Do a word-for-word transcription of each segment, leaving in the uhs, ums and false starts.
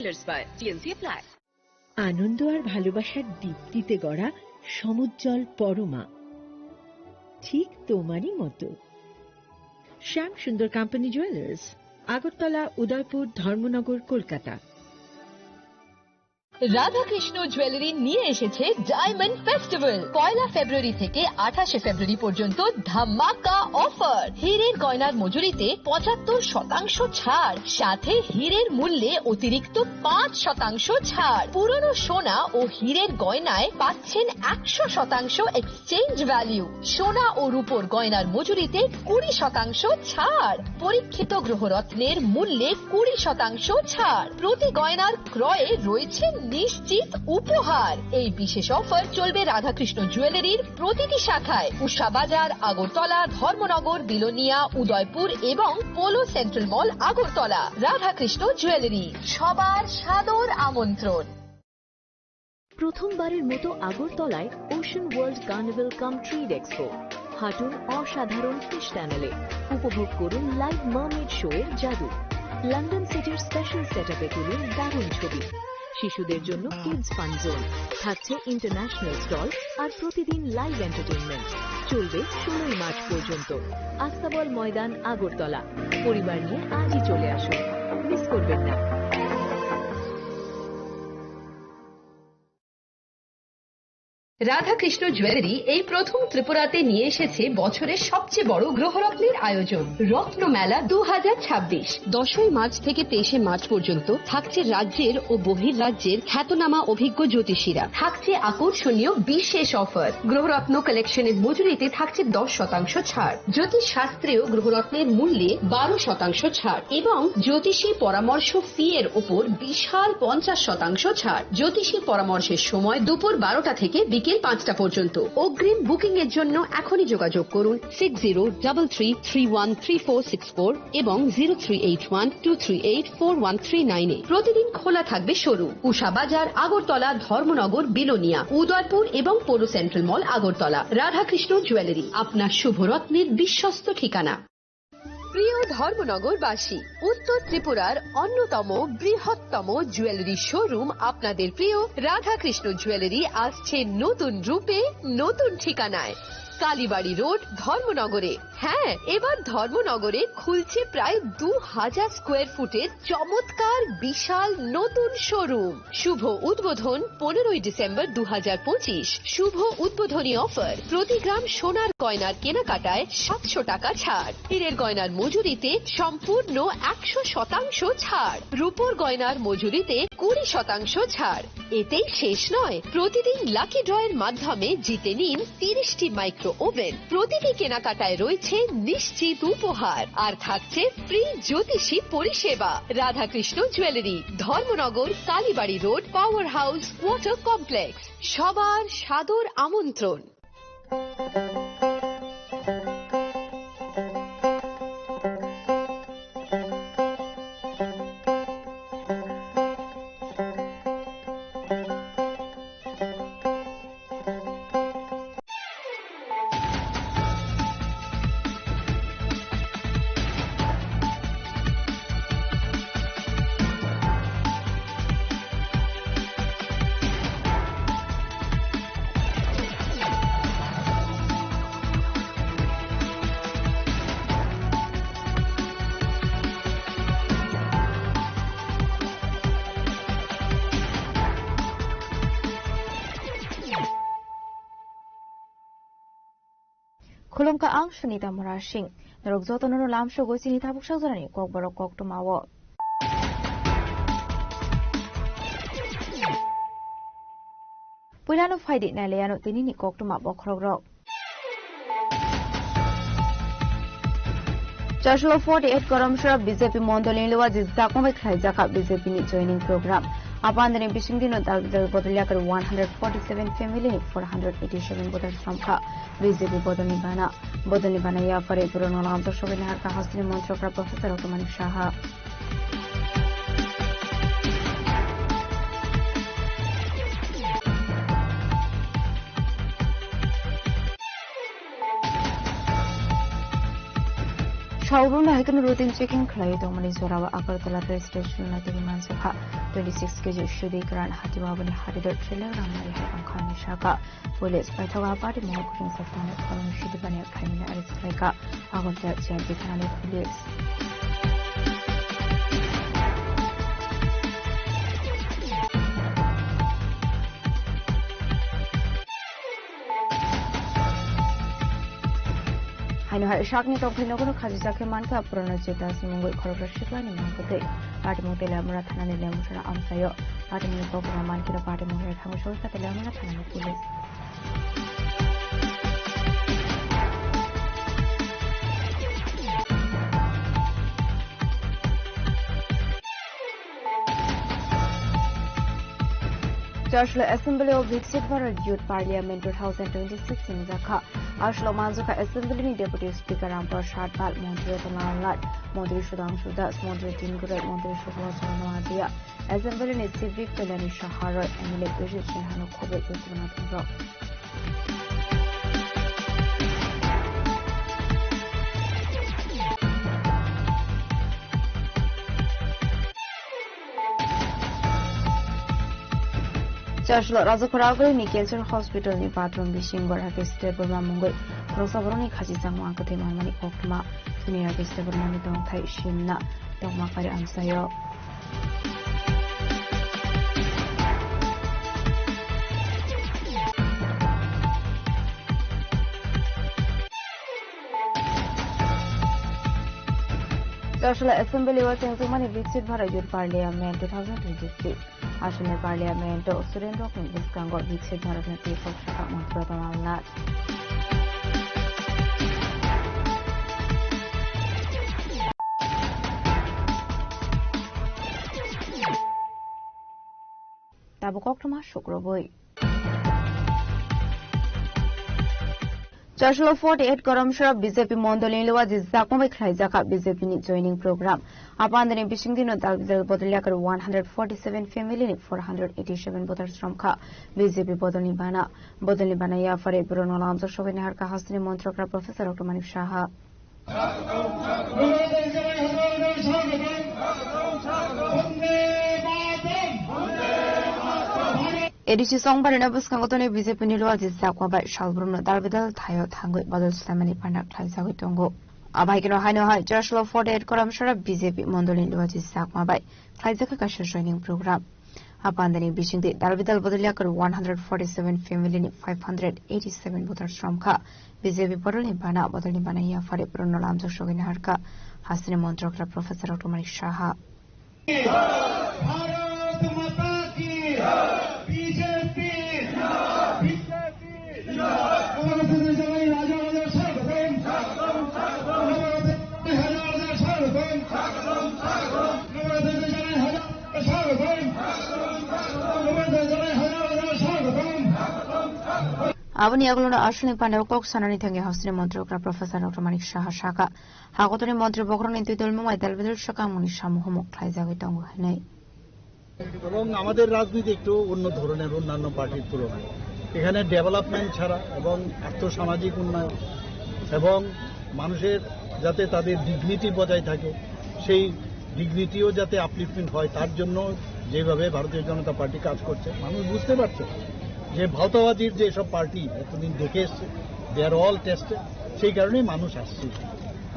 Dealers by T N C apply. আনন্দ আর ভালোবাসার দীপ্তিতে গড়া সমুজ্জ্বল পরমা, ঠিক তোমারই মতো। শ্যাম সুন্দর কোম্পানি জুয়েলার্স, আগরতলা, উদয়পুর, ধর্মনগর, কলকাতা। রাধাকৃষ্ণ জুয়েলারি নিয়ে এসেছে ডায়মন্ড ফেস্টিভ্যাল। পয়লা ফেব্রুয়ারি থেকে আঠাশে ফেব্রুয়ারি পর্যন্ত ধামাকা অফার। হীরের গয়নার মজুরিতে পঁচাত্তর শতাংশ ছাড়, সাথে হীরের মূল্যে অতিরিক্ত পাঁচ শতাংশ ছাড়। পুরনো সোনা ও হীরের গয়নায় পাচ্ছেন একশো শতাংশ এক্সচেঞ্জ ভ্যালু। সোনা ও রূপোর গয়নার মজুরিতে কুড়ি শতাংশ ছাড়। পরীক্ষিত গ্রহরত্নের মূল্যে কুড়ি শতাংশ ছাড়। প্রতি গয়নার ক্রয়ে রয়েছে নিশ্চিত উপহার। এই বিশেষ অফার চলবে রাধাকৃষ্ণ জুয়েলারির প্রতিটি শাখায়, উষা বাজার, আগরতলা, ধর্মনগর, বিলোনিয়া, উদয়পুর এবং পোলো সেন্ট্রাল মল, আগরতলা। রাধাকৃষ্ণ জুয়েলারি, সবার সাদর আমন্ত্রণ। প্রথমবারের মতো আগরতলায় ওশান ওয়ার্ল্ড কার্নিভাল কাম ট্রেড এক্সপো। হাঁটুন অসাধারণ ফিশ টানেলে, উপভোগ করুন লাইভ মার্মেড শো এর জাদু। লন্ডন সিটির স্পেশাল সেটআপে তুলুন দারুণ ছবি। শিশুদের জন্য কিডস ফান জোন, থাকছে ইন্টারন্যাশনাল স্টল আর প্রতিদিন লাইভ এন্টারটেইনমেন্ট। চলবে ষোলোই মার্চ পর্যন্ত। আস্তাবল ময়দান, আগরতলা। পরিবার নিয়ে আজই চলে আসুন, মিস করবেন না। রাধাকৃষ্ণ জুয়েলারি এই প্রথম ত্রিপুরাতে নিয়ে এসেছে বছরের সবচেয়ে বড় গ্রহরত্নের আয়োজন, রত্নমেলা দু হাজার ছাব্বিশ। দশই মার্চ থেকে তেইশে মার্চ পর্যন্ত থাকছে রাজ্যের ও বহির্রাজ্যের খ্যাতনামা অভিজ্ঞ জ্যোতিষীরা। থাকছে আকর্ষণীয় বিশেষ অফার। গ্রহরত্ন কালেকশনের মজুরিতে থাকছে দশ শতাংশ ছাড়। জ্যোতিষ শাস্ত্রেও গ্রহরত্নের মূল্যে বারো শতাংশ ছাড় এবং জ্যোতিষী পরামর্শ ফি এর উপর বিশাল পঞ্চাশ শতাংশ ছাড়। জ্যোতিষী পরামর্শের সময় দুপুর বারোটা থেকে বিকেল পাঁচটা পর্যন্ত। অগ্রিম বুকিং এর জন্য এখনই যোগাযোগ করুন six zero double three three one three four six four এবং zero three eight one two three eight four one three nine এ। প্রতিদিন খোলা থাকবে শোরুম। উষা বাজার, আগরতলা, ধর্মনগর, বিলোনিয়া, উদয়পুর এবং পৌর সেন্ট্রাল মল, আগরতলা। রাধাকৃষ্ণ জুয়েলারি, আপনার শুভ রত্নের বিশ্বস্ত ঠিকানা। প্রিয় ধর্মনগরবাসী, উত্তর ত্রিপুরার অন্যতম বৃহত্তম জুয়েলারি শোরুম আপনাদের প্রিয় রাধাকৃষ্ণ জুয়েলারি আসছে নতুন রূপে, নতুন ঠিকানায়। কালীবাড়ি রোড, ধর্মনগরে। হ্যাঁ, এবার ধর্মনগরে খুলছে প্রায় দু হাজার স্কোয়ার ফুটের চমৎকার বিশাল নতুন শোরুম। শুভ উদ্বোধন পনেরোই ডিসেম্বর দু হাজার পঁচিশ। শুভ উদ্বোধনী অফার, প্রতি গ্রাম সোনার গয়নার কেনাকাটায় সাতশো টাকা ছাড়, হীরের গয়নার মজুরিতে সম্পূর্ণ একশো শতাংশ ছাড়, রূপোর গয়নার মজুরিতে কুড়ি শতাংশ ছাড়। এতেই শেষ নয়, প্রতিদিন লাকি ড্রয়ের মাধ্যমে জিতে নিন তিরিশটি মাইক্রো ওভেন। প্রতিটি কেনাকাটায় রয়েছে নিশ্চিত উপহার, আর থাকছে ফ্রি জ্যোতিষী পরিষেবা। Radhakrishna jewellery, Dharmanagar, Kalibari road, power house quarter complex. সবার সাদর আমন্ত্রণ। Khulumkha ang Sunita Murasing. Norok jotono no lamsogo chini tabuk sajorani kokborok koktwmao. Puilano phaidi nailaiano tinini koktwma bokhorokrok. Chaslo forty eight Karamsora B J P mondolni luwa jis dakmai khlaijakha B J P ni joining program. Apandani bisingdino dal dal bodol yakar one hundred forty seven family ni four hundred eighty seven voter samkha. B J P bodolni bana, bodolni bana yapari puro nolam to sobai nahar kahasni montrokra Professor Otomani Saha. Salbrumno hai kheno routine checking khlaiwi tongmani jorao Agartala rail station naitugwi mansukha. Twenty six K G sudi kwran hatiwa aboni haridor trailer rangmari hai wngkha hinwi sakha. Police paithago a party mungwi kwchwng sak tongnai khoroknwi sudi baniya khlainani arrest khlaikha Agartala G R P thanani police. Haino hai sakni tongthai nogono khajijak khe mankha Purana Chetas mungwi khoroksa siklani mung kwtwi. Patimung Teliamura thanani Lemurana amchaio. Patimungni kokrwma mankhe Patimung hai thango soi kha Teliamura thanani police. Chashla Assembly o Viksit Bharat Youth Parliament two thousand twenty-six wngjakha. Ashlo manjukha Assembly ni Deputy Speaker Ram Prasad Pal, Montri Ratan Lal Nath, Montri Sudhanshu Das, Montri Tin Gurai, Montri Sublochan Noatia, Assembly ni Sivik Kalyani Saha Roy, M L A Bijit Sinha no khoboi tei kwbangma thumrok. Chashlo Rajakhor Agulini Cancer Hospital ni bathroom bisingo Rakesh Debbarma mungwi khoroksa borokni khachijak wngkha tei manmani koktwma. Thwini Rakesh Debbarmani tongthai simna tongma kari amchaio. Chashla Assembly o chengjakmani Viksit Bharat Youth Parliament two thousand twenty-six. Aswkni Parliament o Surendra Rokni bwskango Viksit Bharat ni tei kok sakha Montri Ratan Lal Nath. Tabuk koktwma sukrubwi. Chashlo forty-eight Karamsara B J P mondolni luwa jijak bai khlaijakha B J P ni joining program. Apandani bisingtwi no dal bidal bodol yakar one hundred forty-seven family ni four hundred eighty-seven voters romkha B J P bodolni bana. Bodolni bana yaphare borokno lamjak sogwi naharkha hasteni montrokra Professor Doctor Manik Saha. A D C songbarina bwskango tonwi B J P ni luwa jijak bai salbrumno dal bidal thaio thangwi bodol swlaimani panda khlaijagwi tongo. Abaikeno haino hai Chashlo forty-eight Koramsara B J P mondolni luwa jijak bai khlaijakha kaisa joining program. Apandani bisingtwi dal bidal bodol yakar one hundred forty-seven family ni five hundred eighty-seven voters romkha. B J P bodolni bana, bodolni bana yaphare borokno lamjak sogwi naharkha hasteni montrokra Professor Doctor Manik Saha. Bharat माता की, B J P, B J P, नवरत्न जवाई राजा राजा स्वागतम। नवरत्न हाजार हाजार स्वागतम। नवरत्न जवाई हाजार स्वागतम। नवरत्न जवाई हाजार हाजार स्वागतम। Aboni yagulono aswkni pandao kok sanani thangwi hasteni montrokra Professor Doctor Manik Saha sakha, hakotorni montri bokhorokni twidulmung bai dalbidal swkangmungni samung humung khlaijagwi tongo hinwi. এবং আমাদের রাজনীতি একটু অন্য ধরনের অন্যান্য পার্টির তুলনায়। এখানে ডেভেলপমেন্ট ছাড়া এবং আর্থসামাজিক উন্নয়ন এবং মানুষের যাতে তাদের ডিগনিটি বজায় থাকে, সেই ডিগনিটিও যাতে আপলিফমেন্ট হয়, তার জন্য যেভাবে ভারতীয় জনতা পার্টি কাজ করছে, মানুষ বুঝতে পারছে যে ভাওতাবাজির যে সব পার্টি এতদিন দেখে এসছে, they are all tested, সেই কারণেই মানুষ আসছে।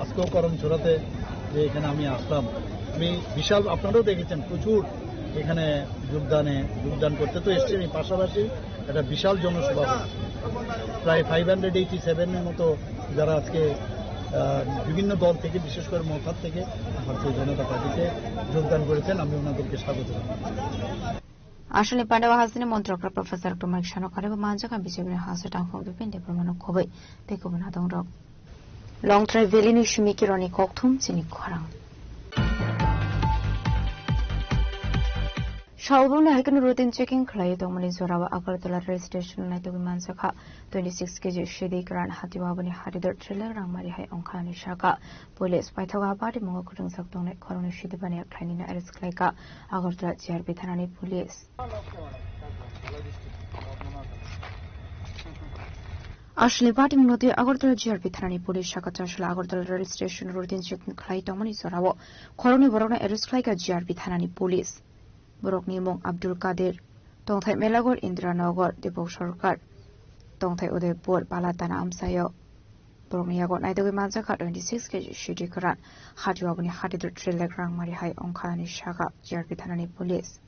আজকেও করমছড়াতে যে এখানে আমি আসলাম, আমি বিশাল, আপনারাও দেখেছেন, প্রচুর এখানে যোগদানে, যোগদান করতে তো এসছেনই, পাশাপাশি একটা বিশাল জনসভা হচ্ছে। প্রায় ফাইভ হান্ড্রেড এইটি সেভেনের মতো যারা আজকে, আহ, বিভিন্ন দল থেকে, বিশেষ করে মথার থেকে ভারতীয় জনতা পার্টিতে যোগদান করেছেন, আমি ওনাদেরকে স্বাগত জানাই। Aswkni pandao hasteni montrokra Professor Doctor Manik Saha no karibo manjakha B J P ni hasteni tangphung Bipin Debbarma no khoboi tei kubun hadongrok. Longtrai Valley ni Simi Kironi kokthum chini khorang. Salbrumni hai kheno routine checking khlaiwi tongmani jorao Agartala rail station naitugwi manjakha. Twenty six K G sidi kwran hatiwa aboni haridor trailer rangmari hai wngkha hinwi sakha. Police paithago a party mungo kwchwngsak tongnai khoroknwi sidi baniya khlainani arrest khlaikha Agartala G R P thanani police. Aswlni patimungno twi Agartala G R P thanani police saka chasla Agartala rail station routine checking khlai tongmani jorao khoroknwi borokno arrest khlaikha G R P thanani police. Borokni mung Abdul Kadir, tongthai Melagor, Indiranagar, Deepak Sarkar, tongthai Udaipur, Palatana amchaio. Borokni yago naitugwi manjakha twenty six K G sidi kwran. Hati aboni hati dut three lakh rang mari hai ongkha hinwi saka G R P thanani police.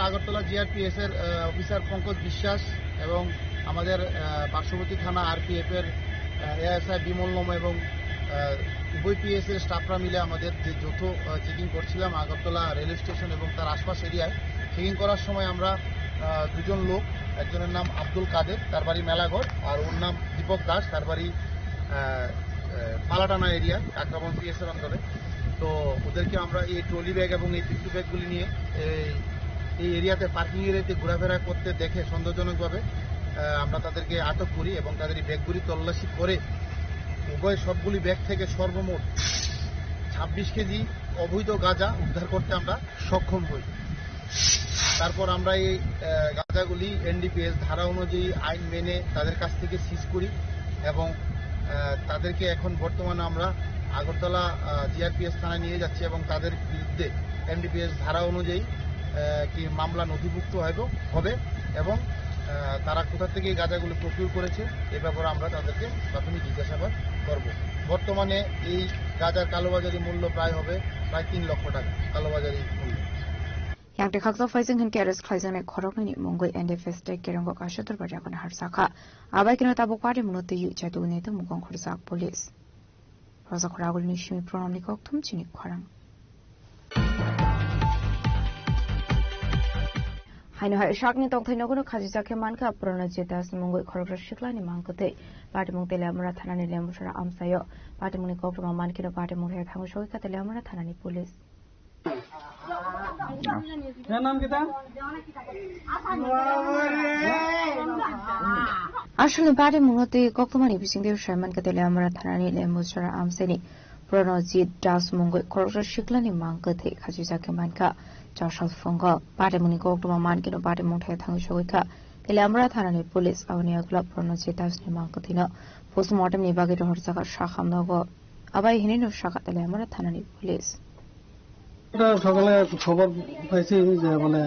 Agartala GRPS এর, আহ, অফিসার পঙ্কজ বিশ্বাস এবং আমাদের, আহ, পার্শ্ববর্তী থানা আরপিএফ এর, আহ, এএসআই বিমল নম এবং, আহ, উভয় পিএস এর স্টাফরা মিলে আমাদের যে যৌথ, আহ, চেকিং করছিলাম আগরতলা রেল স্টেশন এবং তার আশপাশ এরিয়ায়, চেকিং করার সময় আমরা, আহ, দুজন লোক, একজনের নাম আব্দুল কাদের, তার বাড়ি মেলাঘর, আর ওর নাম দীপক দাস, তার বাড়ি, আহ, আহ, পালাটানা এরিয়া, কাকরাবন পিএস এর আন্ডারে। তো ওদেরকে আমরা এই ট্রলি ব্যাগ এবং এই পিকু ব্যাগগুলি নিয়ে এই, এই এরিয়াতে, পার্কিং এরিয়াতে ঘোরাফেরা করতে দেখে সন্দেহজনকভাবে, আহ, আমরা তাদেরকে আটক করি এবং তাদের এই ব্যাগগুলি তল্লাশি করে উভয় সবগুলি ব্যাগ থেকে সর্বমোট ছাব্বিশ কেজি অবৈধ গাঁজা উদ্ধার করতে আমরা সক্ষম হই। তারপর আমরা এই, আহ, গাঁজাগুলি এনডিপিএস ধারা অনুযায়ী আইন মেনে তাদের কাছ থেকে সিজ করি এবং, আহ, তাদেরকে এখন বর্তমানে আমরা আগরতলা, আহ, জিআরপিএস থানায় নিয়ে যাচ্ছি এবং তাদের বিরুদ্ধে এনডিপিএস ধারা অনুযায়ী, আহ, কি মামলা নথিভুক্ত হবে, হবে এবং, আহ, তারা কোথা থেকে এই গাঁজাগুলো প্রকিউর করেছে এ ব্যাপারে আমরা তাদেরকে প্রাথমিক জিজ্ঞাসাবাদ করব। বর্তমানে এই গাঁজার কালোবাজারি মূল্য প্রায় হবে প্রায় তিন লক্ষ টাকা কালোবাজারি মূল্য। Yang twi khaksa phaising hinkhe arrest khlaijaknai khoroknwini mungwi N D F S tei Kerongo kaisa dorbar yakoni harjakha. Abai kheno tabuk patimungno twiwi chaitugwi naitongmung khorjak police. Roja khoragulini simi Pranamni kokthum chini khorang. Haino hai sakni tongthai nogono khajijak khe mankha Pranajit Das mungwi khoroksa siklani mangkwtwi. Patimung Teliamura thanani Lembusara amchaio. Patimungni koktwma mankheno patimung rehai thangwi sogwi kha Teliamura thanani police. Aswlni patimungno twi koktwmani bisingtwi sai mankha Teliamura thanani Lembusara amchaini Pranajit Das mungwi khoroksa siklani mangkwtwi khajijak khe mankha. Chasal phungo patimungni koktwma mankheno patimung rehai thangwi sogwi kha Teliamura thanani police. Aboni yagulo Pranajit Dasni mangkwtwino postmortemni bagwi rohorjakha sakhamnogo. Abai hinwi no sakha Teliamura thanani police. এটা সকালে খবর পাইছি যে মানে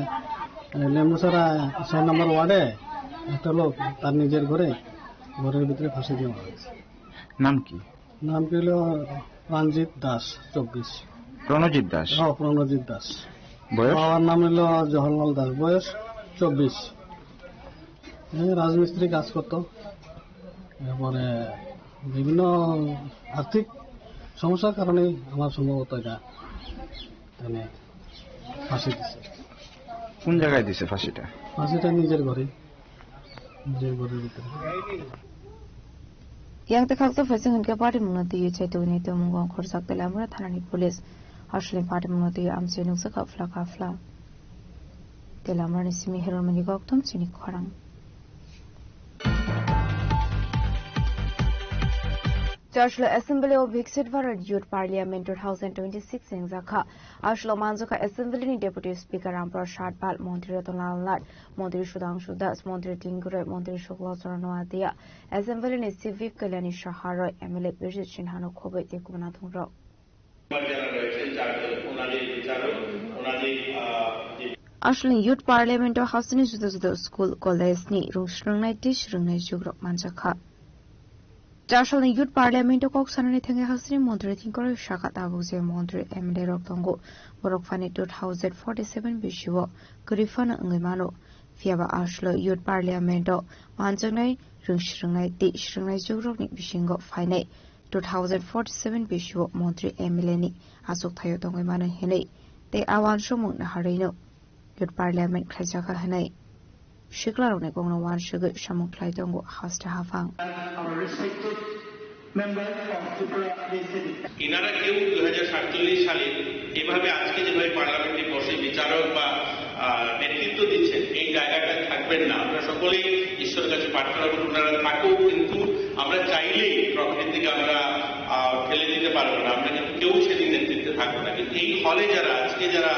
লেম্বুছড়া ছয় নম্বর ওয়ার্ডে একটা লোক তার নিজের ঘরে, ঘরের ভিতরে ফাঁসি দিয়ে মারা গেছে। নাম কি? নাম কি হলো রঞ্জিত দাস, চব্বিশ। প্রণজিৎ দাস? হ্যাঁ, প্রণজিৎ দাস। বয়স? বাবার নাম হলো জওহরলাল দাস, বয়স চব্বিশ। এই রাজমিস্ত্রি কাজ করতো। এরপরে বিভিন্ন আর্থিক সমস্যার কারণে আমার সম্ভবত এটা মানে ফাঁসি দিছে। কোন জায়গায় দিছে ফাঁসিটা? ফাঁসিটা নিজের ঘরে, নিজের ঘরের ভিতরে। Yang twi khaksa phaising hinkhe patimungno twiwi chaitugwi naitongmung khorjak Teliamura thanani police. Aswlni patimungno twiwi amchai nukjakha phla kha phla. Teliamurani simi Heromani kokthum chini khorang. Chasla Assembly o Viksit Bharat Youth Parliament two thousand twenty-six wngjakha. Aswlo manjakha Assembly ni Deputy Speaker Ram Prasad Pal, Montri Ratan Lal Nath, Montri Sudhangshu Das, Montri Tinku Roy, Montri Shukla Charan Noatia, Assembly ni Chief Whip Kalyani Saha Roy, M L A Bijit Sinha no khobwi tei kubuna thungrok. Aswlni Youth Parliament o hasteni juda juda school, college ni rung swrwngnai tei swrwngnai jugrok manjakha. Chasalni Youth Parliament o kok sanani thangwi hasteni montri thingkoroi sakha tabuk je montri M L A rok tongo, borok phani two thousand forty-seven bisio kwrwi phano wngwi mano. Phiyaba aswlo Youth Parliament o manjaknai rung swrwngnai tei swrwngnai jugrokni bisingo phainai two thousand forty-seven bisio montri M L A ni achukthai o tongwi mano hinwi tei a uansukmung naharwi no Youth Parliament khlaijakha hinwi siklarokni kokno uansugwi samung khlai tongo haste haphang. Our respected member of Tripura Legislative. এনারা কেউ দুই হাজার সাতচল্লিশ সালে এভাবে আজকে যেভাবে পার্লামেন্টে বসে বিচারক বা, আহ, নেতৃত্ব দিচ্ছেন, এই জায়গাটায় থাকবেন না। আমরা সকলেই ঈশ্বরের কাছে প্রার্থনা করব ওনারা থাকুক, কিন্তু আমরা চাইলেই ট্রফির দিকে আমরা, আহ, ঠেলে দিতে পারবো না। আমরা কিন্তু কেউ সেদিন নেতৃত্বে থাকবো না। কিন্তু এই হলে যারা আজকে যারা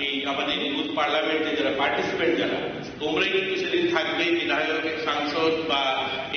এই আমাদের ইউথ পার্লামেন্টে যারা পার্টিসিপেন্ট, যারা, তোমরাই কিন্তু সেদিন থাকবে, বিধায়ক, সাংসদ বা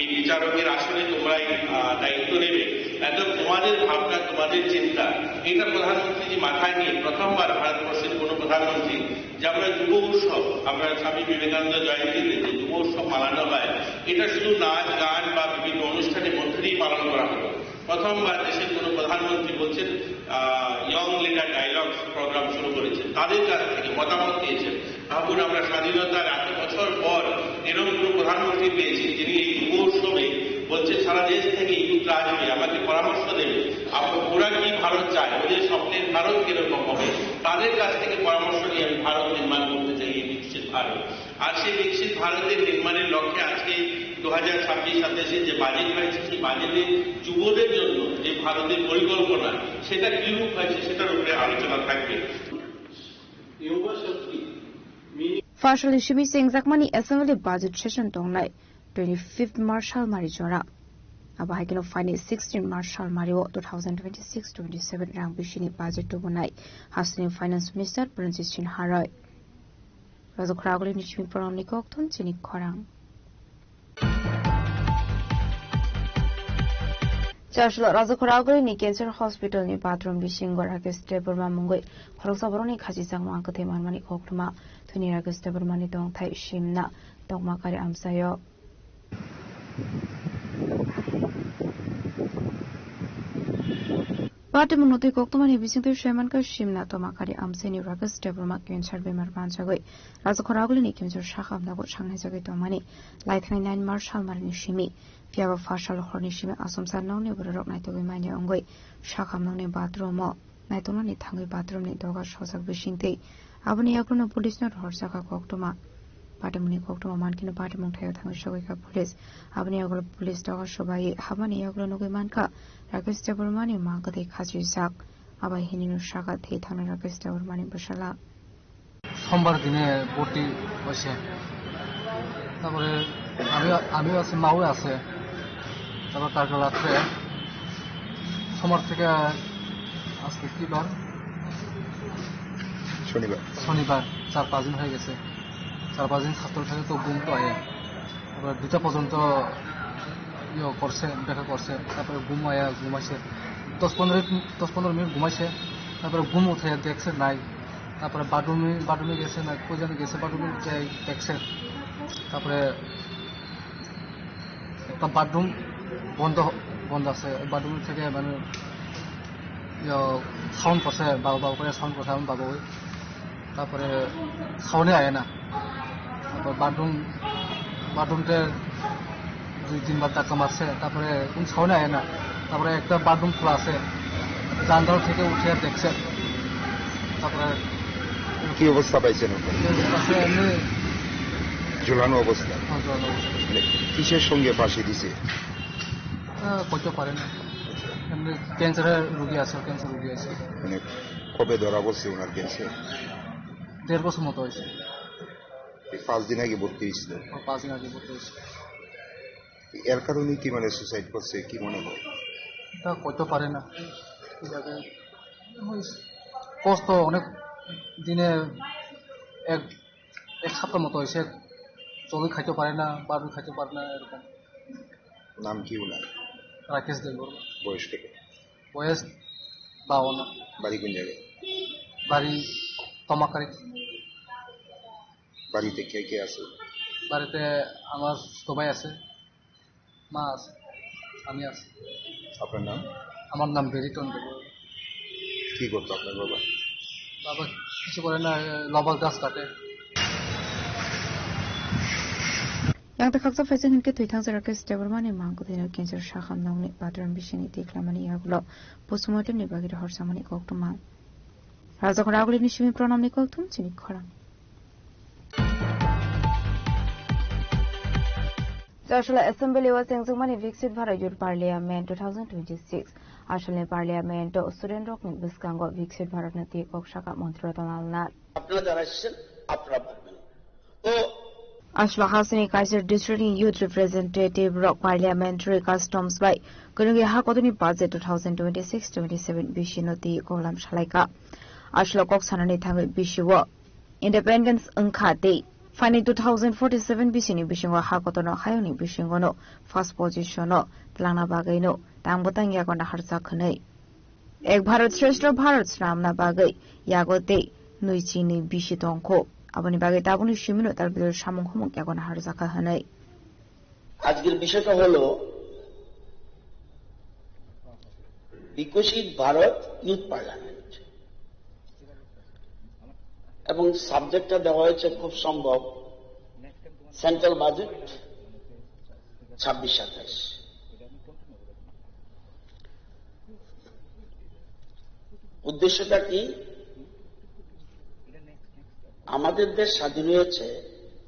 এই বিচারকের আসনে তোমরাই, আহ, দায়িত্ব নেবে। একদম তোমাদের ভাবনা, তোমাদের চিন্তা, এটা প্রধানমন্ত্রীজি মাথায় নিয়ে প্রথমবার ভারতবর্ষের কোনো প্রধানমন্ত্রী, যে আমরা যুব উৎসব, আমরা স্বামী বিবেকানন্দ জয়ন্তীতে যে যুব উৎসব পালন হয়, এটা শুধু নাচ গান বা বিভিন্ন অনুষ্ঠানের মধ্যে দিয়ে পালন করা হতো। প্রথমবার দেশের কোনো প্রধানমন্ত্রী বলছেন, আহ, ইয়ং লিডার ডায়ালগস প্রোগ্রাম শুরু করেছেন। তাদের কাছ থেকে মতামত নিয়েছেন। ভাবুন, আমরা স্বাধীনতার এত বছর পর এরকম কোনো প্রধানমন্ত্রী পেয়েছি, যিনি এই যুব উৎসবে বলছেন, সারা দেশ থেকে ইউথরা আসবে, আমাকে পরামর্শ দেবে, আপ-, ওরা কি ভারত চায়, ওদের স্বপ্নের ভারত কিরকম হবে, তাদের কাছ থেকে পরামর্শ নিয়ে আমি ভারত নির্মাণ করতে চাই, এই বিকশিত ভারত। আর সেই বিকশিত ভারতের নির্মাণের লক্ষ্যে আজকে দু হাজার ছাব্বিশ সাতাশে যে বাজেট হয়েছে, সেই বাজেটে যুবদের জন্য যে ভারতের পরিকল্পনা, সেটা কি রূপ হয়েছে, সেটার উপরে আলোচনা থাকবে। Fashion simi sengjakmani assembly budget session tongnai twenty-fifth March salmari jora. Abo hai kheno phaini sixteen March salmari o two thousand twenty-six twenty-seven rang bisini budget tubunai hasteni finance minister Pranjit Sinha roi. Rajakhoraguli ni simi porong ni kok thun chini khorang. Chasla Rajakhoraguli ni Cancer Hospital ni bathroom bisingo Rakesh Debbarma mungwi khoroksa borokni khachijak ma kwthwi manmani koktwma thwini Rakesh Debbarma ni tongthai simna tongma kari amchaio. Patimung no twi koktwmani bisingtwi saimankha simna tongma kari amchaini Rakesh Debbarma cancer bemar manjagwi Rajakhoraguli ni cancer sakha amdago sangnai jagwi tongmani laithani nine March salmarini simi. Phiya ba phasal horni simi asomsa nokni bororok naitugwi manya wngwi sakha nokni bathroom o naituknani thangwi bathroom ni doga sojak bisingtwi. Aboni yagulono police no rohorjakha koktwma. Patimungni koktwma mankhe no patimung thaio thangwi sogwikha police. Aboni yagulo police doga sobai habmani yagulo nugwi mankha Rakesh Debbarmani ma kwthwi khachijak. Abai hinwi no saka thwi thangnai Rakesh Debbarmani bwsala. সোমবার দিনে ভর্তি হয়েছে। তারপরে আমি, আমিও আছি, মাও আছে। তারপর কালকে রাত্রে, সোমবার থেকে আজকে কি বার? শনিবার। শনিবার, চার পাঁচ দিন হয়ে গেছে। চার পাঁচ দিন হাসপাতাল থাকে তো ঘুম তো আয়। তারপরে দুটা পর্যন্ত ইয়ে করছে, দেখা করছে। তারপরে ঘুম আয়া ঘুমাইছে। দশ পনেরো, দশ পনেরো মিনিট ঘুমাইছে। তারপরে ঘুম উঠে দেখছে নাই। তারপরে বাথরুমে, বাথরুমে গেছে না, কই যেন গেছে, বাথরুমে যাই দেখছে। তারপরে একটা বাথরুম বন্ধ, বন্ধ আছে। বাথরুম থেকে মানে, ইয়ে, সাউন্ড করছে, বাবা, বাবা করে সাউন্ড করছে, আমি বাবা ওই। তারপরে সাউন্ডে আয় না। তারপর বাথরুম, বাথরুমটা দুই তিনবার ধাক্কা মারছে, তারপরে কোন সাউন্ডে আয় না। তারপরে একটা বাথরুম খোলা আছে, জানলা থেকে উঠে দেখছে। তারপরে কি অবস্থা পাইছেন ওখানে? এই অবস্থা এমনি ঝুলানো অবস্থা? হ্যাঁ, ঝুলানো অবস্থা। মানে, কিসের সঙ্গে ফাঁসি দিছে? আহ, কইতে পারে না। এমনি ক্যান্সারের রোগী আছে, ক্যান্সার রোগী আছে। মানে, কবে ধরা পড়ছে ওনার ক্যান্সার? দেড় বছর মতো হয়েছে। এই পাঁচ দিন আগে ভর্তি হয়েছিল। ও, পাঁচ দিন আগে ভর্তি হয়েছে। এর কারণে কি মানে সুসাইড করছে, কি মনে হয়? এটা কইতে পারে না। ঠিক আছে। ওই কষ্ট অনেক দিনে এক, এক সপ্তাহ মতো হয়েছে। জলদি খাইতে পারে না, বারবার খাইতে পারে না, এরকম। নাম কি ওনার? রাকেশ দেববর্মা। বয়স কত? বয়স বাউন্ন। বাড়ি কোন জায়গায়? বাড়ি তমাকারি। বাড়িতে কে কে আছে? বাড়িতে আমার ছোট ভাই আছে, মা আছে, আমি আছি। আপনার নাম? আমার নাম বেরিটন দেব। কি করতো আপনার বাবা? বাবা কিছু করে না, এ, রবার গাছ কাটে। Yang takhaksa phaising hinkhe thwi thangsa Rakesh Debbarmani mang kwthwino cancer sakha nokni bathroom bisingni twi khwlaimani yagulo postmortemni bagwi rohorjakmani koktwma. Rajakhoragulini simi Pranamni koktwma chini khorang. Chasla Assembly o chengjwkmani Viksit Bharat Youth Parliament two thousand twenty-six. Asalni Parliament o student rokni bwskango Viksit Bharat no twi kok saka Montri Ratan Lal Nath. আপনারা যারা এসেছেন, আপনারা ভাববেন। তো Aswla hasini kaisa district ni youth representative rok parliamentary customs bai kwrwngwi ha kotorni budget two thousand twenty-six twenty-seven bisino twi koklam salaikha. Aswla kok sanani thangwi bisio independence wngkha tei phaini two thousand forty-seven bisini bisingo ha kotorno hayungni bisingono first positionno twlangna bagwino tangbo tangyago naharjak hwnwi. Ek Bharat Shreshtha Bharat swnamna bagwi yago tei nui chinwi bisi tongkho. Aboni bagwi tabukni simino tal bidal samung humung yago naharjakha hwnwi. আজকের বিষয়টা হলো বিকশিত Bharat youth parliament, এবং সাবজেক্টটা দেওয়া হয়েছে খুব সম্ভব সেন্ট্রাল বাজেট ছাব্বিশ সাতাশ। উদ্দেশ্যটা কি? আমাদের দেশ স্বাধীন হয়েছে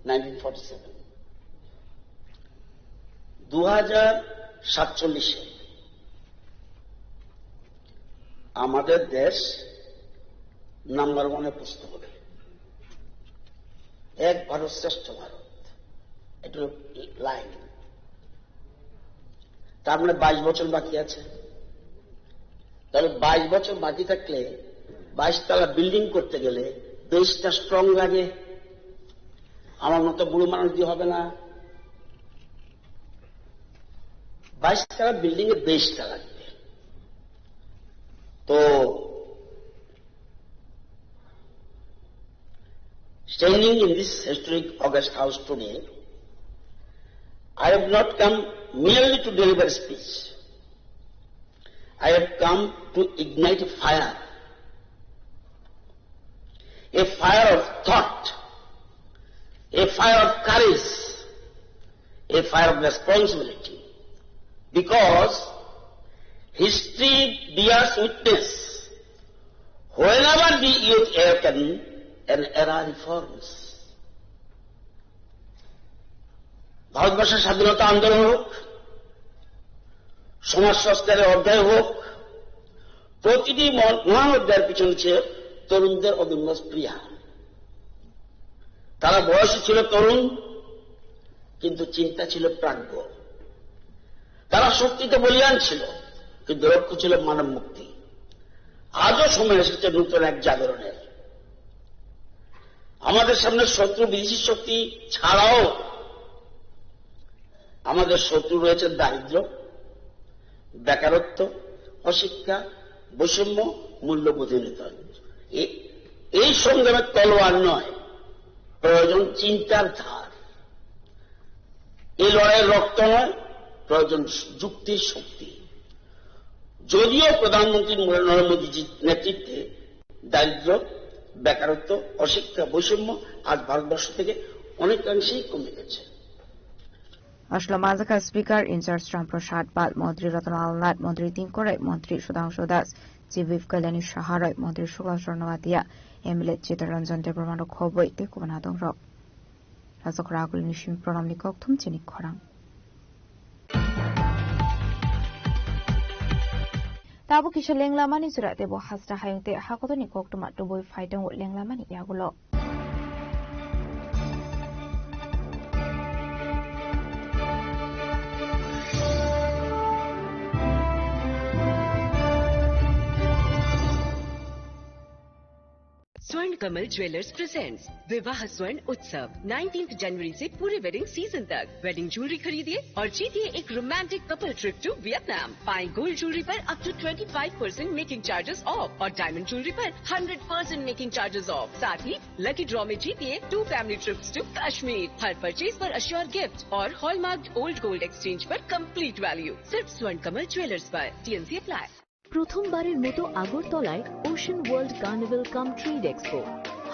নাইনটিন ফর্টি সেভেন, দু হাজার সাতচল্লিশে আমাদের দেশ নাম্বার ওয়ানে পৌঁছতে হবে। এক ভারত শ্রেষ্ঠ ভারত, এটা লাইন। তার মানে বাইশ বছর বাকি আছে। তাহলে বাইশ বছর বাকি থাকলে বাইশ তলা বিল্ডিং করতে গেলে বেসটা স্ট্রং লাগে। আমার মতো বুড়ো মানুষ দিয়ে হবে না। বাইশ তলা বিল্ডিং এর বেসটা লাগবে। তো Standing in this historic August House today, I have not come merely to deliver a speech. I have come to ignite a fire, a fire of thought, a fire of courage, a fire of responsibility. Because history bears witness, whenever the youth awaken, an era reforms. ভারতবর্ষের স্বাধীনতা আন্দোলন হোক, সমাজ সংস্কারের অধ্যায় হোক, প্রতিটি মহা-, মহান অধ্যায়ের পিছনে ছিল তরুণদের অদম্য স্পৃহা। তারা বয়সে ছিল তরুণ, কিন্তু চিন্তা ছিল প্রাজ্ঞ। তারা শক্তিতে বলীয়ান ছিল, কিন্তু লক্ষ্য ছিল মানব মুক্তি। আজও সময় এসেছে নতুন এক জাগরণের। আমাদের সামনে শত্রু বিদেশি শক্তি ছাড়াও আমাদের শত্রু রয়েছে দারিদ্র্য, বেকারত্ব, অশিক্ষা, বৈষম্য, মূল্যবোধহীনতা। এ-, এই সংগ্রামের তলোয়ার নয়, প্রয়োজন চিন্তার ধার। এই লড়াইয়ের রক্ত নয়, প্রয়োজন যুক্তির শক্তি। যদিও প্রধানমন্ত্রী নরেন্দ্র মোদীজির নেতৃত্বে দারিদ্র্য, বেকারত্ব, অশিক্ষা, বৈষম্য আজ ভারতবর্ষ থেকে অনেকাংশেই কমে গেছে। Aslo manjakha Speaker in charge Ram Prasad Pal, Montri Ratan Lal Nath, Montri Tingkorai, Montri Sudhangshu Das, Chief Whip Kalyani Saharai, Montri Shukla Chorno Atia, M L A Chittaranjan Debbarma rok khoboi tei kubun adongrok. Rajakhor agulini simi pranamni kokthum chini khorang. Tabuk kisa lenglamani jora tebo hasta hayung tei hakotorni koktwma tubui phai tongo lenglamani yagulo. स्वर्ण Kamal jewellers presents विवाह स्वर्ण उत्सव, नाइनटीन्थ जनवरी से पूरे wedding season तक। Wedding jewellery खरीदिए और जीतिए एक romantic couple trip to Vietnam. पाएं गोल्ड ज्वेलरी पर up to twenty five percent making charges off और डायमंड ज्वेलरी पर hundred percent making charges off. साथ ही लकी ड्रॉ में जीतिए two family trips to Kashmir. हर परचेज पर अश्योर गिफ्ट और हॉलमार्क ओल्ड गोल्ड एक्सचेंज पर कंप्लीट वैल्यू। सिर्फ स्वर्ण कमल ज्वेलर्स पर। TNC apply. প্রথমবারের মতো আগরতলায় ওশান ওয়ার্ল্ড কার্নিভাল কাম ট্রেড এক্সপো।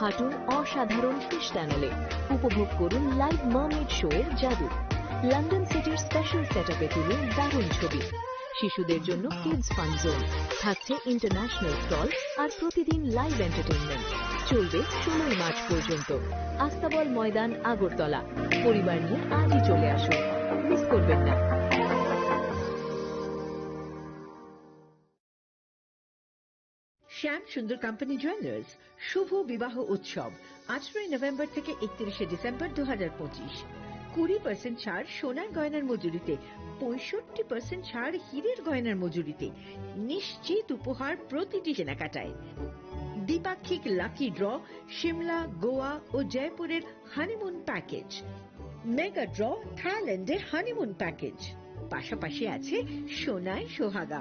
হাঁটুন অসাধারণ ফিশ টানেলে, উপভোগ করুন লাইভ মার্মেড শো এর জাদু। লন্ডন সিটির স্পেশাল সেটআপে তুলুন দারুণ ছবি। শিশুদের জন্য কিডস ফান জোন, থাকছে ইন্টারন্যাশনাল স্টল আর প্রতিদিন লাইভ এন্টারটেইনমেন্ট। চলবে ষোলোই মার্চ পর্যন্ত। আস্তাবল ময়দান, আগরতলা। পরিবার নিয়ে আজই চলে আসুন, মিস করবেন না। শ্যাম সুন্দর কোম্পানি জুয়েলার্স শুভ বিবাহ উৎসব আঠারোই নভেম্বর থেকে একত্রিশে ডিসেম্বর দু হাজার পঁচিশ। কুড়ি পার্সেন্ট ছাড় সোনার গয়নার মজুরিতে, পঁয়ষট্টি পার্সেন্ট ছাড় হীরের গয়নার মজুরিতে, নিশ্চিত উপহার প্রতিটি কেনাকাটায়। দ্বিপাক্ষিক লাকি ড্র, সিমলা, গোয়া ও জয়পুরের হানিমুন প্যাকেজ, মেগা ড্র, থাইল্যান্ডের হানিমুন প্যাকেজ, পাশাপাশি আছে সোনায় সোহাগা,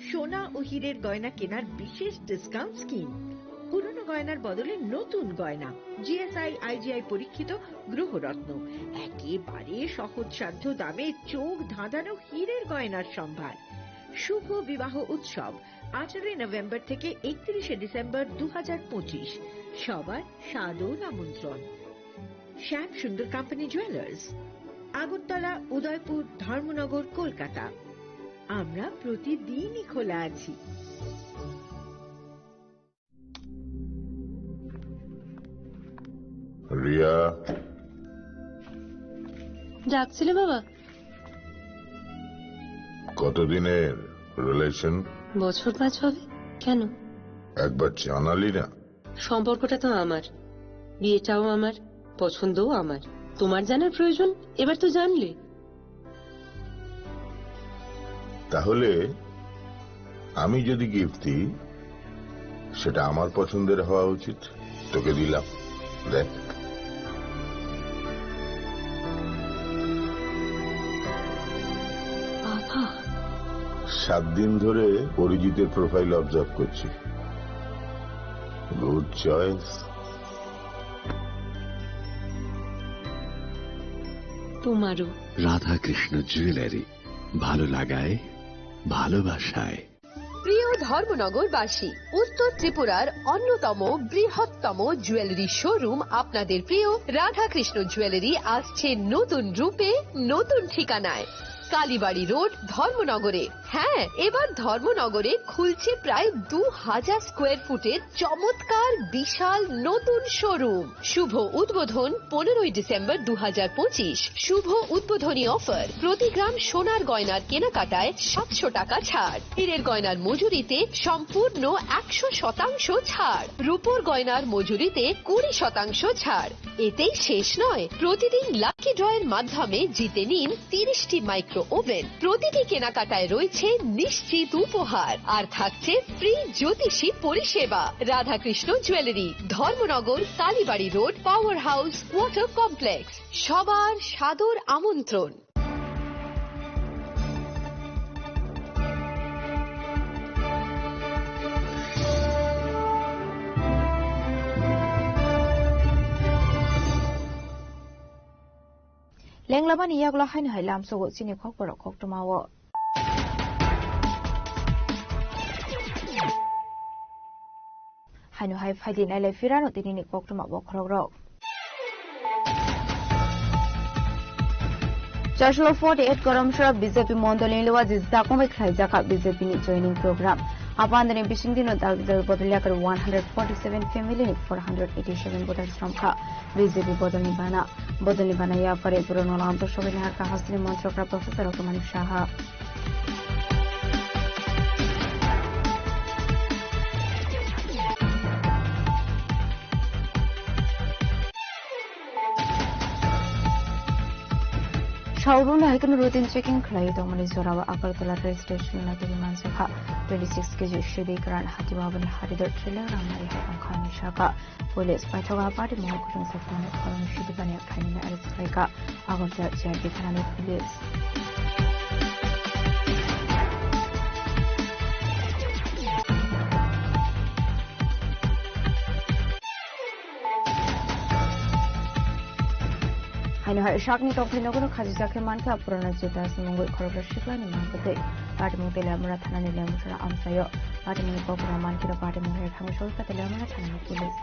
সোনা ও হীরের গয়না কেনার বিশেষ ডিসকাউন্ট স্কিম, পুরনো গয়নার বদলে নতুন গয়না, জিএসআই আইজিআই পরীক্ষিত গ্রহরত্ন, একেবারে সহজসাধ্য দামে চোখ ধাঁধানো হীরের গয়নার সম্ভার। শুভ বিবাহ উৎসব আঠারোই নভেম্বর থেকে একত্রিশে ডিসেম্বর দু হাজার পঁচিশ। সবার সাদর আমন্ত্রণ। শ্যাম সুন্দর কোম্পানি জুয়েলার্স, আগরতলা, উদয়পুর, ধর্মনগর, কলকাতা। আমরা প্রতিদিনই খোলা আছি। রিয়া। ডাকছিলে বাবা? কতদিনের রিলেশন? বছর পাঁচ হবে। কেন? একবার জানালি না। সম্পর্কটা তো আমার, বিয়েটাও আমার, পছন্দও আমার। তোমার জানার প্রয়োজন, এবার তো জানলে। তাহলে আমি যদি গিফট দিই, সেটা আমার পছন্দের হওয়া উচিত। তোকে দিলাম, দেখ। বাবা। সাত দিন ধরে অরিজিতের প্রোফাইল অবজার্ভ করছি। Good choice. তোমারও। রাধাকৃষ্ণ জুয়েলারি, ভালো লাগায় ভালোবাসায়। প্রিয় ধর্মনগরবাসী, উত্তর ত্রিপুরার অন্যতম বৃহত্তম জুয়েলারি শোরুম আপনাদের প্রিয় রাধাকৃষ্ণ জুয়েলারি আসছে নতুন রূপে, নতুন ঠিকানায়। কালীবাড়ি রোড, ধর্মনগরে। হ্যাঁ, এবার ধর্মনগরে খুলছে প্রায় দু হাজার স্কোয়ার ফুটের চমৎকার বিশাল নতুন শোরুম। শুভ উদ্বোধন পনেরোই ডিসেম্বর দু হাজার পঁচিশ। শুভ উদ্বোধনী অফার, প্রতি গ্রাম সোনার গয়নার কেনাকাটায় সাতশো টাকা ছাড়, হীরের গয়নার মজুরিতে সম্পূর্ণ একশো শতাংশ ছাড়, রূপোর গয়নার মজুরিতে কুড়ি শতাংশ ছাড়। এতেই শেষ নয়, প্রতিদিন লাকি ড্রয়ের মাধ্যমে জিতে নিন তিরিশটি মাইক্রো ওভেন। প্রতিটি কেনাকাটায় রয়েছে নিশ্চিত উপহার, আর থাকছে ফ্রি জ্যোতিষী পরিষেবা। Radhakrishna jewellery, Dharmanagar, Kalibari road, power house, water complex. সবার সাদর আমন্ত্রণ। Lenglamani yagulo haino hai lamsogo chini khokborok koktwmao. Haino hai phaidi nailai phirano tinini koktwma bokhorokrok. Chashlo forty eight Koromsora B J P mondolni lewa jisdakomai khlaijakha B J P ni joining program. Apandani bisingdino dal dal bodol yakar one hundred forty seven family ni four hundred eighty seven voters romkha B J P bodolni bana. Bodolni bana yapari Bruno Lamto Sobini Harka Hastini Montrokra Professor Otomani Saha. Saurung hai kheno routine checking khlai tongmani jorao Agartala rail station nagari manjakha twenty six K G sidi gran hati babani haridor trailer ramnai hai wngkha hinwi sakha. Police paithago party mungwi kwchwng sakmani khorang sidi bani khainani arrest khlaikha Agartala C R P thanani police. Haino hai sakni tongthai nogono khajijak khe mankha Purana Judas mungwi khoroksa siklani mangpatwi. Patimung Teliamura thanani Lembuchara amchaio. Patimungni kokborok mankhe Patimung hai thangwi soi Teliamura thanani police.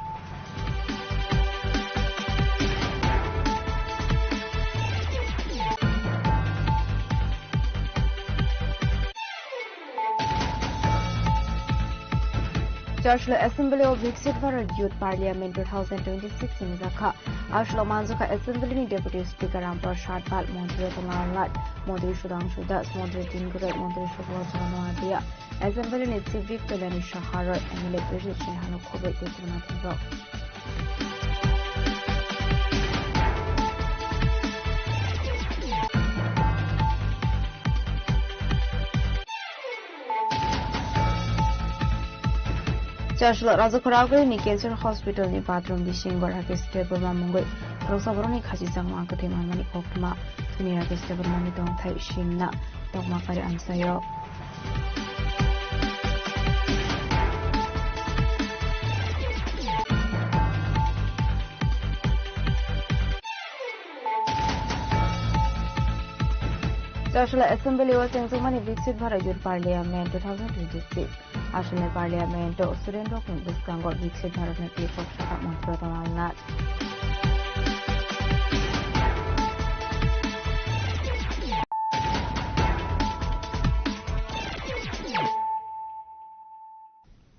Chashlo Assembly o Viksit Bharat Youth Parliament two thousand twenty-six ni jakha. Ashlo manjakha Assembly ni Deputy Speaker Ram Prasad Pal, Montri Ratan Lal Nath, Montri Sudhanshu Das, Montri Tingrai, Montri Subhash Chandra Noatia, Assembly ni Chief Whip Kalyani Saha Roy, M L A Prajit Sinha no khoboi tei kwbangma thwngrok. Chasla Rajakhoragwi ni Cancer Hospital ni bathroom bising bo Rakesh Debbarma mungwi khoroksa borokni khachijak ma kwthwi manmani koktwma thwini Rakesh Debbarma ni tongthai simna tokma kari amchaio. Chasla Assembly o chengjakmani Viksit Bharat Youth Parliament two thousand twenty-six. Aswkni Parliament o student rokni bwskango Viksit Bharat ni twi kok sakha Mantri Ratan Lal Nath.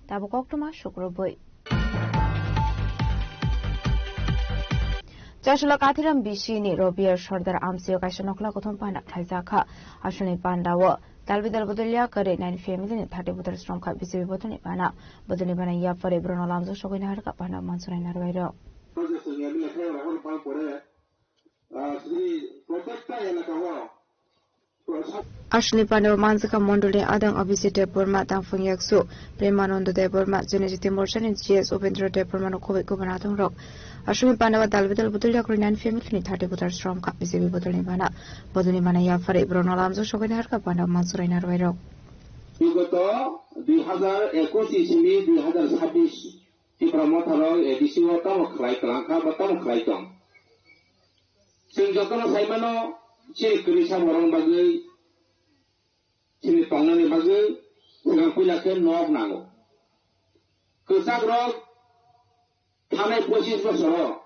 Tabuk koktwma sukrubwi. Chasla Kathiram B C ni Robia Sordar amchaio kaisa nokla kothom panda khlaijakha. Aswkni panda o Dalbidal bodolya kwrwi nine family ni thirty voter sromkha B J P bodolni bana. Bodolni bana yapharwi borokno lamjak sogwi naharkha panda mansurai narwai rok. Aswkni panda o manjakha mondolni adang Abhijit Debbarma, tangphung yaksu Premananda Debbarma, Janajati Morcha ni G S Upendra Debbarma no khobwi kubun adang rok. Aswkni panda o Dalbidal bodolya kwrwi nine family ni thirty voter sromkha B J P bodolni bana. Bodolni bana yapharwi borokno lamjak sogwi naharkha panda mansurai narwai rok. Bigoto dui hazar ekush isimi dui hazar sabbish Tipra Motha rok A D C o tamo khlai kwlangkha ba tamo khlai tong. Chwng jotono sai mano, chini kwrwisa borok bagwi, chini tongnani bagwi swkang puila khe nok nango. Kwchak rok thanai pochis bosoro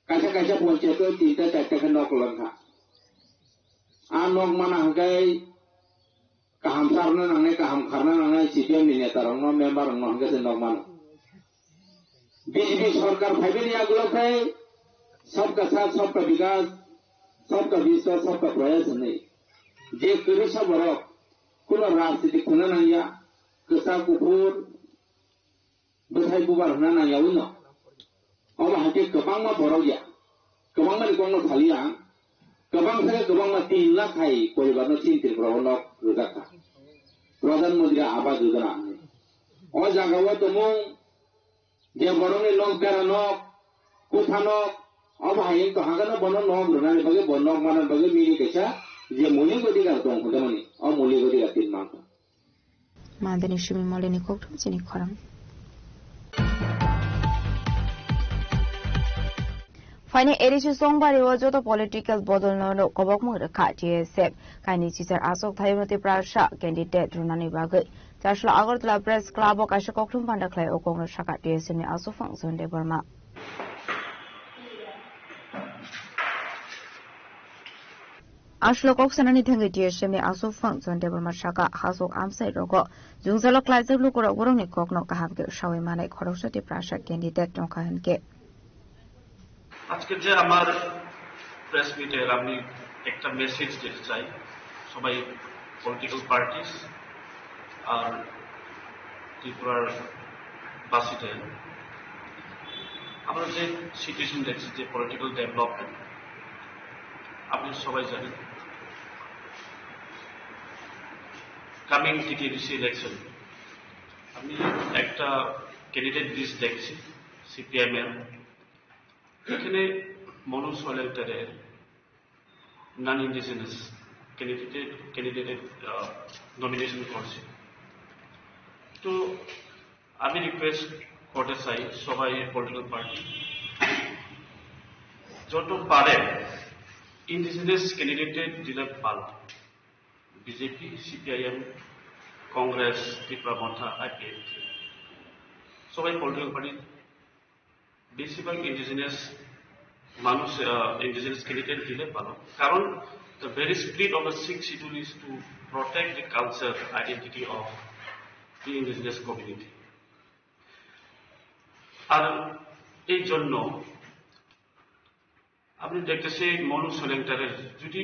kaisa kaisa ponchayat o tinta charta khe nok kwlwng kha. A nok mana hwnkhe kaham charwna nangnai, kaham kharna nangnai, C P M ni neta rokno, member rokno hwnkhe se nok mano. B J P sorkar phaibani yagulo khe sabka saath, sabka vikas, sabka viswas, sabka prayas hinwi je kwrwisa borok kuno rajniti khuna nangya, kwchak kuphur, bwthai bubar hwnna nangyawi no. Omo hai khe kwbangma borok ya, kwbangma ni kokno saliya ang, kwbang khe kwbangma tin lakh hai poribar no chini Tripura o nok rwjak kha Pradhan Mantri Awas Yojana hinwi. O jaga o tongmung je borok ni nok bera nok, kutha nok, omo hai wng tong hagano bono nok rwnani bagwi bo nok manani bagwi mili kaisa je moulik odhikar tong hwnmani o moulik odhikar tin mankha. Mandeni simi moleni kokthum chini khorang. Phaini A D C Songbari o joto political bodol no no kobokmung rwkha T S F. Kaini chichar aswk thayungno Tiprasa candidate rwnani bagwi. Chasla Agartala Press Club o kaisa kokthum panda khlai o kokno sakha T S F ni aswk phang John Debbarma. Aswk kok sanani thangwi T S F ni aswk phang John Debbarma sakha, haswk amchai rogo jwngjalo klaijak lukurok borokni kokno kaham khe sawi manai khoroksa Tiprasa candidate tongkha hinkhe. আজকে যে আমার প্রেস মিটে আমি একটা মেসেজ দিতে চাই সবাই political parties আর ত্রিপুরার বাসীদের। আমরা যে সিচুয়েশন দেখছি, যে পলিটিক্যাল ডেভেলপমেন্ট, আপনি সবাই জানেন, কামিং টিটিডিসি ইলেকশন আমি একটা ক্যান্ডিডেট লিস্ট দেখছি সিপিআইএম এর। এখানে মনোজ সলেলকারের নন ইন্ডিজিনাস ক্যান্ডিডেট ক্যান্ডিডেট নমিনেশন করছে। তো আমি রিকোয়েস্ট করতে চাই সবাই পলিটিক্যাল পার্টি যত পারে ইন্ডিজিনাস ক্যান্ডিডেট দিলে ভালো। বিজেপি, সিপিআইএম, কংগ্রেস, ত্রিপুরা মথা, আইপিএফটি, সবাই পলিটিক্যাল পার্টি বেশিরভাগ ইন্ডিজিনাস মানুষ, ইন্ডিজিনাস ক্যান্ডিডেট দিলে ভালো। কারণ the very spirit of the Sixth Schedule is to protect the culture, identity of the indigenous community. আর এই জন্য আপনি দেখতেছি মনু সলেংটারের যদি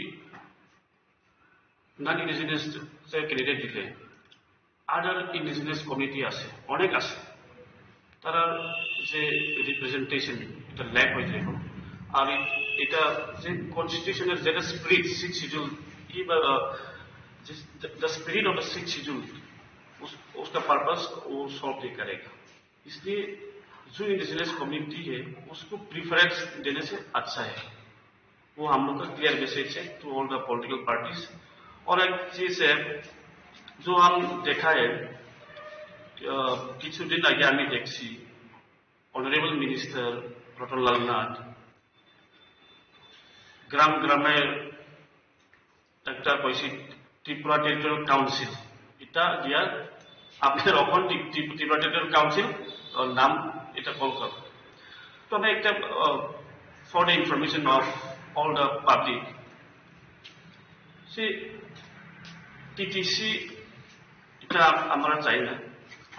নন ইন্ডিজিনাস ক্যান্ডিডেট দিলে আদার ইন্ডিজিনাস কমিউনিটি আছে, অনেক আছে, তারা যে রিপ্রেজেন্টেশন এটা ল্যাক হয়ে যায়। আর এটা যে কনস্টিটিউশনের যেটা স্পিরিট, সিক্স শিডিউল, ये, अ, जिस, the spirit of the Sixth Schedule, उस, उसका पर्पस वो सॉल्व नहीं करेगा। इसलिए जो इंडिजिनस कम्युनिटी है, उसको प्रेफरेंस देने से अच्छा है। वो हम लोग का क्लियर मैसेज है to all the political parties. और एक चीज है, जो हम देखा है, আহ, কিছুদিন আগে আমি দেখছি, অনারেবল মিনিস্টার রতনলাল নাথ গ্রাম গ্রামে একটা কইছি ত্রিপুরা টেরিটোরিয়াল কাউন্সিল, এটা দিয়া আপনার অথেন্টিক ত্রিপ-, ত্রিপুরা টেরিটোরিয়াল কাউন্সিল, আহ, নাম এটা কল করো। তো আমি একটা, আহ, for the information of all the public, সে টিটিসি এটা আম-, আমরা চাই না।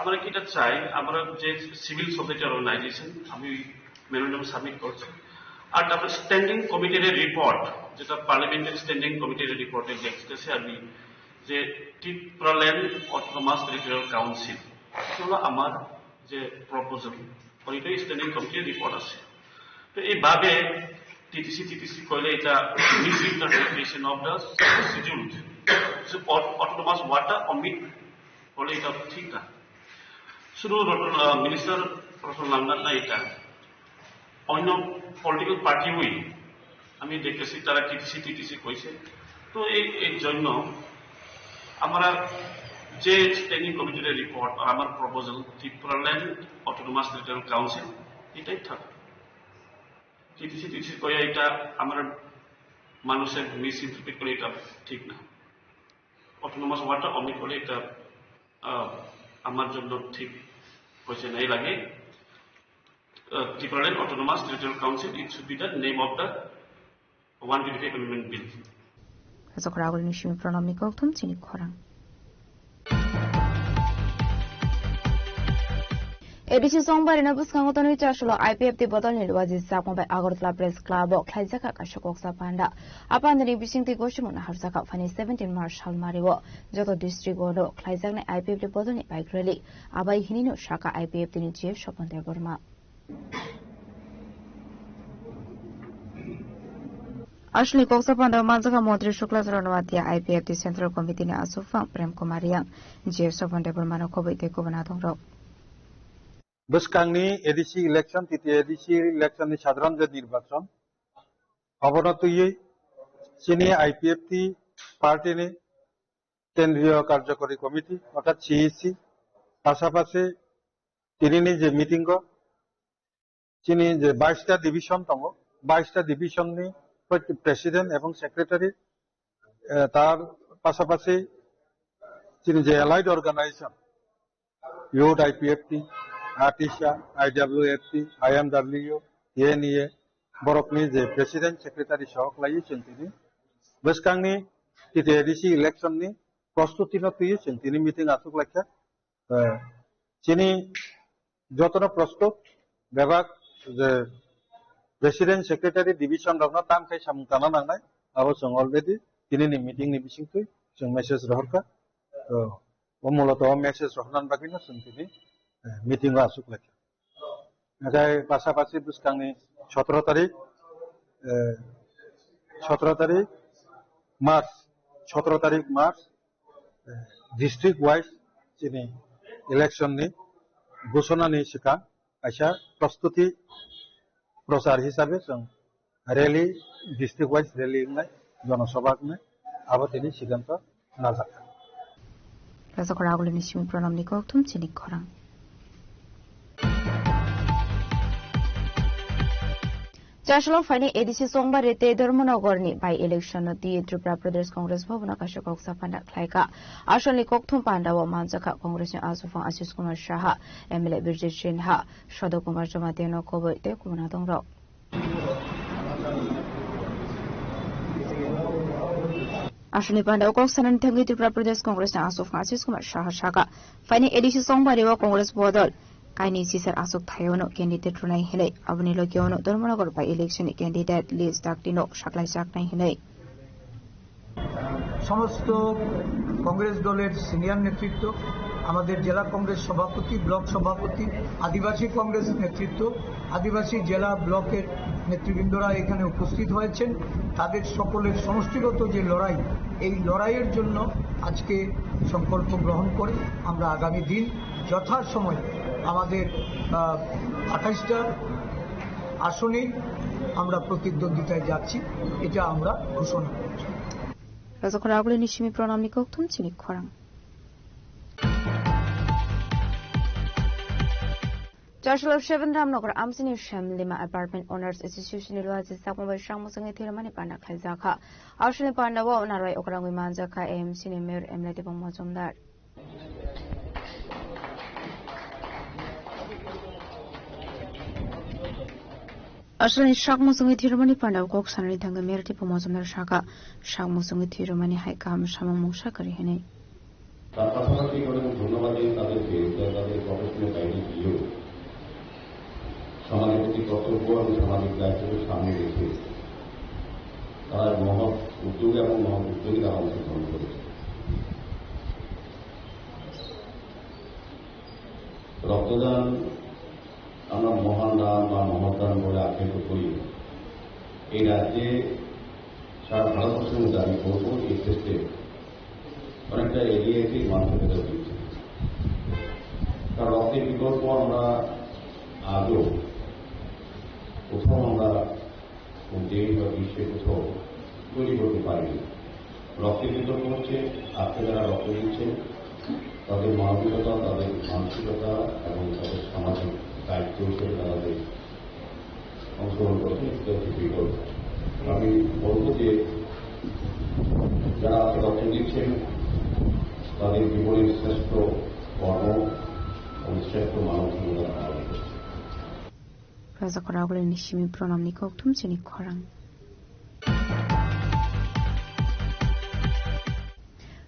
আমরা কি এটা চাই? আমরা যে সিভিল সোসাইটি অর্গানাইজেশন, আমি মেমোরেন্ডাম সাবমিট করছি, আর তারপরে স্ট্যান্ডিং কমিটির রিপোর্ট, যেটা পার্লামেন্টের স্ট্যান্ডিং কমিটির রিপোর্টে দেখতেছি আমি, যে ত্রিপুরাল্যান্ড অটোনমাস টেরিটোরিয়াল কাউন্সিল হলো আমার যে প্রপোজাল, ওইটাই স্ট্যান্ডিং কমিটির রিপোর্ট আছে। তো এইভাবে টিটিসি টিটিসি কইলে এটা মিসইন্টারপ্রিটেশন of the schedule. Autonomous water omit বলে এটা ঠিক না। শুধু রতন, আহ, মিনিস্টার রতনলাল নাথ না, এটা অন্য পলিটিক্যাল পার্টি ওই আমি দেখতেছি তারা টিটিসি টিটিসি কইছে। তো এই, এই জন্য আমরা যে স্ট্যান্ডিং কমিটির রিপোর্ট আর আমার প্রপোজাল ত্রিপুরাল্যান্ড অটোনমাস টেরিটোরিয়াল কাউন্সিল এটাই থাকবে। টিটিসি টিটিসি কইয়া এটা আমরা মানুষের মিসইন্টারপ্রিট করে, এটা ঠিক না। অটোনমাস ওয়াটার অমিট বলে এটা, আহ, আমার জন্য ঠিক হয়েছে না। এর আগে, আহ, ত্রিপুরাল্যান্ড autonomous territorial council, it should be the name of the one twenty-five amendment bill. Asok ragol ni simi pronom ni kokthum chini khorang. A D C Songbari no bwskango tonwi Chasolo I P F T bodol ni luaji sakma bai Agartala Press Club o khlaijak kha kaisa koksa panda. A panda ni bisingtwi gosimung naharjak kha phani seventeen March salmari o joto district o no khlaijaknai I P F T bodol ni bike rally. Abai hinino saka I P F T ni G F Sopon Debbarma. Asli koksa panda manjak kha Montri Shukla Charan Noatia I P F T Central Committee ni aswk phang Prem Kumar Riang, G F Sopon Debbarma no khobwi tei kubun adong rok. Bwskangni A D C election, titi A D C election ni sadharan je nirbachon, obono twiwi chini I P F T party ni Kendriya Karjakari Committee, orthat C E C, pasapasi tinini je meeting o chini je baista division tongo, baista division ni president ebong secretary, eh, tar pasapasi chini je allied organization, Youth I P F T, ATISA, I W F T, I M W, T N E A, borokni je president, secretary sohok lai chwng tini bwskangni titi A D C election ni prostuti no twiwi chwng tini meeting aswk laikha. Eh, chini jotono prostut bebak je president, secretary, division rokno tam khai samung tana nangnai, abo chwng already tinini meeting ni bisingtwi chwng message rohorkha. To, o muloto o message rohornani bagwino chwng tini, eh, meeting o aswk laikha. Hingkhe pasapasi bwskangni sotoro tarik, eh, sotoro tarik March, sotoro tarik March, eh, district wise chini election ni ghosona ni swkang kaisa prostuti prochar hisabe chwng rally, district wise rally wngnai, jonosabha wngnai, abo tini siddhanto najak. Rajak Raguli ni simi pronom ni kokthum chini khorang. Chaslo phaini A D C Songbari tei Dharmanagar ni by election no twi Tripura Pradesh Congress Bhavan o kaisa koksa panda khlaikha. Asol ni kokthum panda o manjakha Congress ni aswk phang Ashish Kumar Saha, M L A Birjit Sinha, Sadhu Kumar Jamatia no khobwi tei kubun adong rok. Aswkni panda o kok sanani thangwi Tripura Pradesh Congress ni aswk phang Ashish Kumar Saha saka, phaini A D C Songbari o Congress bodol kaini sisar aswk thaio no candidate rwnai hinwi, aboni logi o no Dharmanagar by election ni candidate list dakti no saklai jaknai hinwi. সমস্ত কংগ্রেস দলের সিনিয়র নেতৃত্ব, আমাদের জেলা কংগ্রেস সভাপতি, ব্লক সভাপতি, আদিবাসী কংগ্রেস নেতৃত্ব, আদিবাসী জেলা ব্লকের নেতৃবৃন্দরা এখানে উপস্থিত হয়েছেন। তাদের সকলের সমষ্টিগত যে লড়াই, এই লড়াইয়ের জন্য আজকে সংকল্প গ্রহণ করে আমরা আগামী দিন যথাসময়ে আমাদের আঠাশটা আসনে আমরা প্রতিদ্বন্দ্বিতায় যাচ্ছি, এটা আমরা ঘোষণা করছি। Rajakhor agulini simi pranamni kokthum chini khorang. Chaslo seven Ramnagar amsini Shem Lima Apartment Owners Association ni luaji sakma bai sangmo sangwi thwiramani panda khlaijakha. Aswlni panda o narwai okrangwi manjakha A M C ni Mayor M L A Debong Mojumdar. Aswlni sakmo sangwi thwiramani panda kok sanani thangwi Mayor Debong Mojumdar sakha, sakmo sangwi thwiramani hai kaham samung mungsa kwrwi hwnwi. তার পাশাপাশি অনেক ধন্যবাদ জানাই তাদেরকে, যারা তাদের প্রফেশনের বাইরে গিয়েও সমাজের প্রতি কর্তব্য এবং সামাজিক দায়িত্বকে সামনে রেখে তারা মহৎ উদ্যোগ এবং মহৎ উদ্যোগে তারা অংশগ্রহণ করেছে। রক্তদান আমরা মহান দান বা মহৎ দান বলে আখ্যায়িত করি। এই রাজ্যে সারা ভারতবর্ষের মধ্যে আমি বলবো, এই ক্ষেত্রে অনেকটা এগিয়ে এসে মানুষের কাছে দিচ্ছে। কারণ রক্তের বিকল্প আমরা আজও কোথাও আমরা কোন দেশ বা বিশ্বে কোথাও তৈরি করতে পারেনি। রক্তের বিতর্ক হচ্ছে, আজকে যারা রক্ত দিচ্ছেন, তাদের মানবিকতা, তাদের মানসিকতা এবং তাদের সামাজিক দায়িত্ব হিসেবে তারা যে অংশগ্রহণ করছেন, সেটা হচ্ছে বিকল্প। আমি বলবো যে যারা আজকে রক্ত দিচ্ছেন, তাদের জীবনের শ্রেষ্ঠ কর্ম এবং শ্রেষ্ঠ মানব জীবন তারা পালন করছেন। Rajakhor agulini simi pranamni kokthum chini khorang.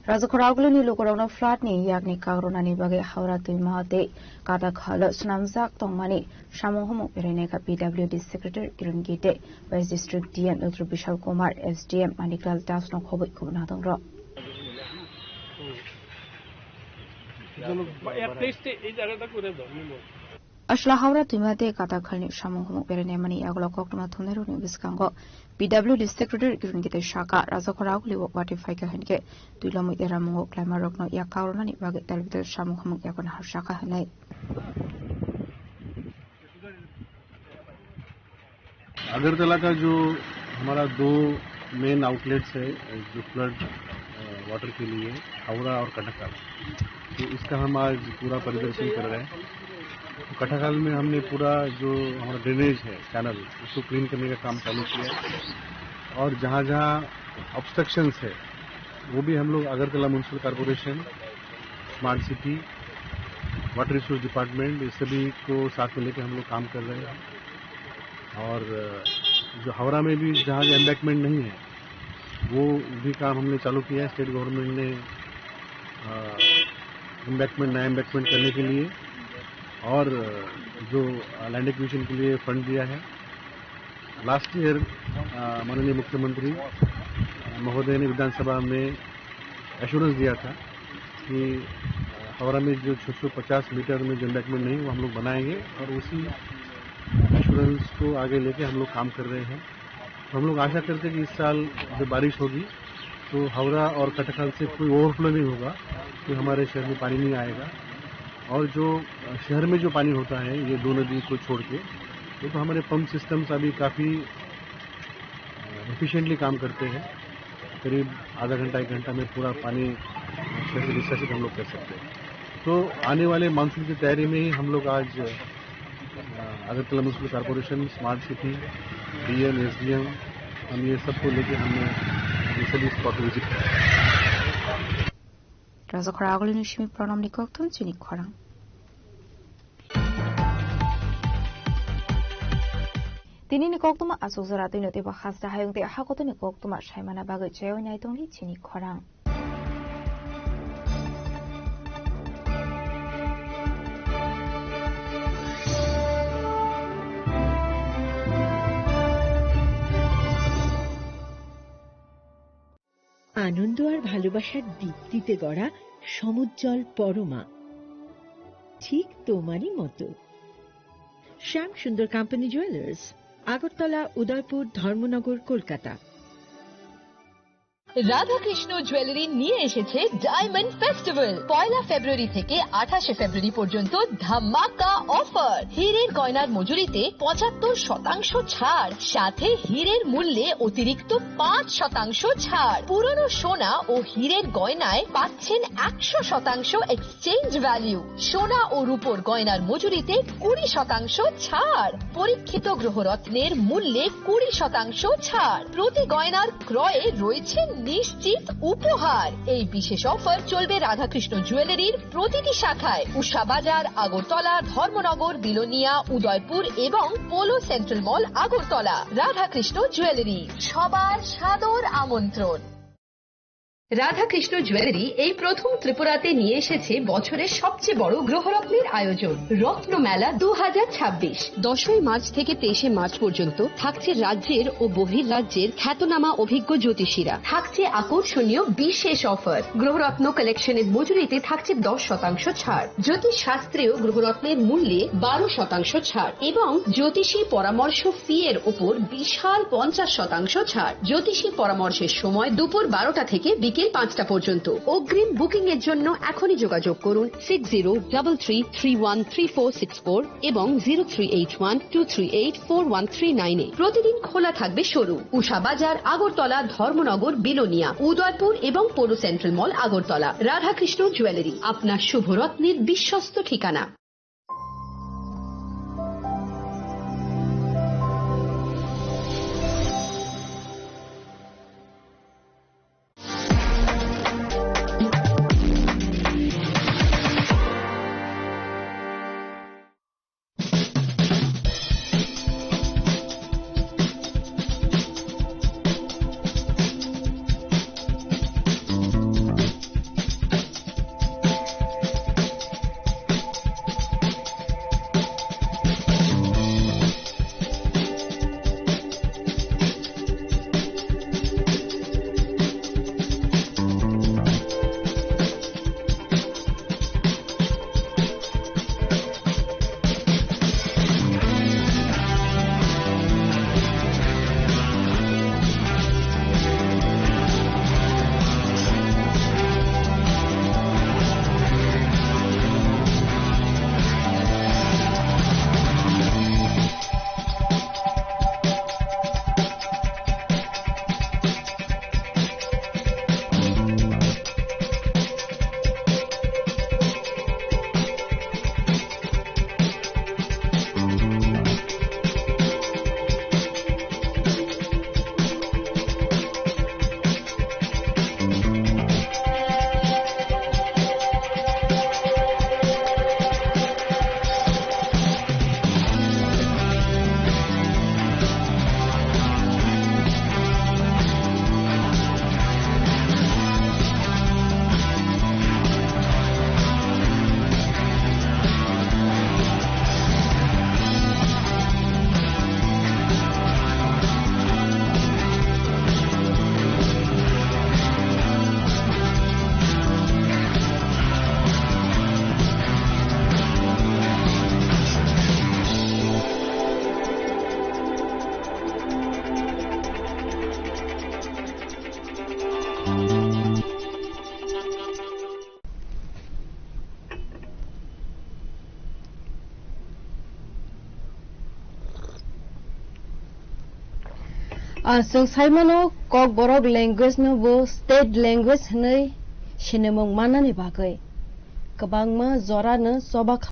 Rajakhor agulini lukurokno flood ni yakni kagrwnani bagwi Howrah twima tei Katakhalo swnamjak tongmani samung humung berainai kha P W D Secretary Kiran Gite, West District D M Doctor Bishal Kumar, S D M Maniklal Das no khobwi kubun hadongrok. Aswla Howrah twima tei Katakhalni samung humung berainaimani yagulo koktwma thumnairokni bwskango P W D Secretary Kiran Gite sakha, Rajakhor agulio watwi phaikha hinkhe twi lomwi eramungo klaimarokno yak kagrwnani bagwi dalbital samung humung yakarna hapsakha hwnwi. Agartala का जो हमारा दो main outlets है, जो फ्लड, अ, वाटर के लिए, हावड़ा और कटाखाल, तो इसका हम आज पूरा परिदर्शन कर रहे हैं। तो कटाखाल में हमने पूरा जो हमारा ड्रेनेज है, चैनल, उसको क्लीन करने का काम चालू किया है। और जहाँ जहाँ ऑब्स्ट्रक्शंस है, वो भी हम लोग Agartala municipal corporation, smart city, water resource department, ये सभी को साथ में लेके हम लोग काम कर रहे हैं। और, अ, जो हावड़ा में भी जहाँ एम्बैंकमेंट नहीं है, वो भी काम हमने चालू किया है। स्टेट गवर्नमेंट ने, अ, एम्बैंकमेंट, नया एम्बैंकमेंट करने के लिए और, अ, जो, अ, लैंड एक्विजिशन के लिए फंड दिया है। लास्ट ईयर, अ, माननीय मुख्यमंत्री, अ, महोदय ने विधानसभा में एश्योरेंस दिया था कि, अ, हावड़ा में जो छह सौ पचास मीटर में जो एम्बैंकमेंट नहीं, वो हम लोग बनाएंगे और उसी एश्योरेंस को आगे लेके हम लोग काम कर रहे हैं। तो हम लोग आशा करते हैं कि इस साल जो बारिश होगी, तो हावड़ा और कटाखाल से कोई ओवरफ्लो नहीं होगा, कोई हमारे शहर में पानी नहीं आएगा। और जो, अ, शहर में जो पानी होता है, ये दो नदी को छोड़ के, वो तो हमारे पंप सिस्टम्स अभी काफ़ी, अ, एफिशिएंटली काम करते हैं। करीब आधा घंटा, एक घंटा में पूरा पानी, अ, शहर से डिस्चार्ज हम लोग कर सकते हैं। तो आने वाले मानसून की तैयारी में ही हम लोग आज, अ, Agartala municipal corporation, smart city, DM, SDM, हम ये सबको लेके हमने ये सभी स्पॉट विजिट किया। Rajakhor agulini simi pranamni kokthum chini khorang. Tinini koktwma achukjora twino teibo hasta hayung tei hakotoni koktwma saimana bagwi chaywi naitongdi chini khorang. আনন্দ আর ভালোবাসার দীপ্তিতে গড়া সমুজ্জ্বল পরমা, ঠিক তোমারই মতো। শ্যাম সুন্দর কোম্পানি জুয়েলার্স, আগরতলা, উদয়পুর, ধর্মনগর, কলকাতা। রাধাকৃষ্ণ জুয়েলারি নিয়ে এসেছে ডায়মন্ড ফেস্টিভ্যাল। পয়লা ফেব্রুয়ারি থেকে আঠাশে ফেব্রুয়ারি পর্যন্ত ধামাকা অফার। হীরের গয়নার মজুরিতে পঁচাত্তর শতাংশ ছাড়, সাথে হীরের মূল্যে অতিরিক্ত পাঁচ শতাংশ ছাড়। পুরনো সোনা ও হীরের গয়নায় পাচ্ছেন একশো শতাংশ এক্সচেঞ্জ ভ্যালু। সোনা ও রূপোর গয়নার মজুরিতে কুড়ি শতাংশ ছাড়। পরীক্ষিত গ্রহরত্নের মূল্যে কুড়ি শতাংশ ছাড়। প্রতি গয়নার ক্রয়ে রয়েছে নিশ্চিত উপহার। এই বিশেষ অফার চলবে রাধাকৃষ্ণ জুয়েলারির প্রতিটি শাখায়, উষা বাজার, আগরতলা, ধর্মনগর, বিলোনিয়া, উদয়পুর এবং পোলো সেন্ট্রাল মল, আগরতলা। রাধাকৃষ্ণ জুয়েলারি, সবার সাদর আমন্ত্রণ। রাধাকৃষ্ণ জুয়েলারি এই প্রথম ত্রিপুরাতে নিয়ে এসেছে বছরের সবচেয়ে বড় গ্রহরত্নের আয়োজন, রত্নমেলা দু হাজার ছাব্বিশ। দশই মার্চ থেকে তেইশে মার্চ পর্যন্ত থাকছে রাজ্যের ও বহির্রাজ্যের খ্যাতনামা অভিজ্ঞ জ্যোতিষীরা। থাকছে আকর্ষণীয় বিশেষ অফার। গ্রহরত্ন কালেকশনের মজুরিতে থাকছে দশ শতাংশ ছাড়। জ্যোতিষ শাস্ত্রীয় গ্রহরত্নের মূল্যে বারো শতাংশ ছাড় এবং জ্যোতিষী পরামর্শ ফি এর উপর বিশাল পঞ্চাশ শতাংশ ছাড়। জ্যোতিষী পরামর্শের সময় দুপুর বারোটা থেকে বিকেল পাঁচটা পর্যন্ত। অগ্রিম বুকিং এর জন্য এখনই যোগাযোগ করুন six zero double three three one three four six four এবং zero three eight one two three eight four one three nine এ। প্রতিদিন খোলা থাকবে শোরুম। উষা বাজার, আগরতলা, ধর্মনগর, বিলোনিয়া, উদয়পুর এবং পৌর সেন্ট্রাল মল, আগরতলা। রাধাকৃষ্ণ জুয়েলারি, আপনার শুভ রত্নের বিশ্বস্ত ঠিকানা। Ah, chwng saimano Kokborok language no bo state language hwnwi sinimung mannani bagwi kwbangma jorano choba kha-,